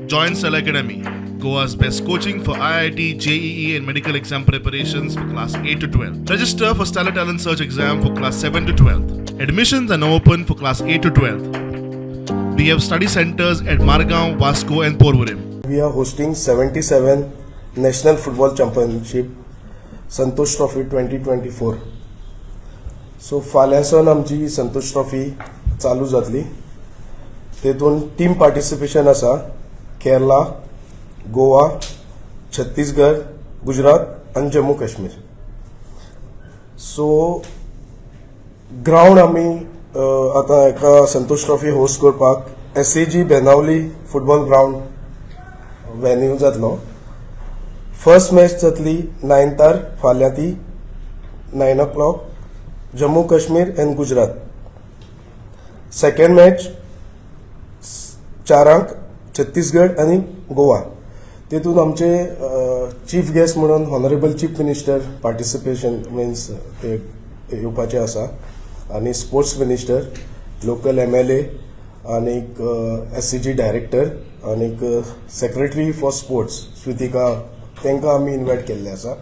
Join Stellar Academy, Goa's best coaching for IIT, JEE, and medical exam preparations for class 8 to 12. Register for Stellar Talent Search exam for class 7 to 12. Admissions are now open for class 8 to 12. We have study centers at Margao, Vasco, and Porvorim. We are hosting 77 National Football Championship Santosh Trophy 2024. So फाल्यांसून आमची Santosh trophy चालू जातली. तेतून team participation आसा केरला, गोवा, छत्तीसगड, गुजरात आनी Jammu Kashmir. So ground आमी आतां एका Santosh trophy host करपाक SAG Benaulim football ground venue जातलो. फर्स्ट मॅच जातली नायन्तार, फाल्यां ती 9 o'clock, Jammu Kashmir and Gujarat. Second match 4 क छत्तीसगड आनी गोवा. तेतून आमचे चीफ गेस्ट म्हणून honourable chief minister participation means ते येवपाचे आसा आनी स्पोर्ट्स मिनिस्टर, लोकल एमएलए आनीक एसएजी डायरेक्टर आनीक सेक्रेटरी फॉर स्पोर्ट्स स्वितिका, तांकां आमी इन्वायट केल्ले आसा.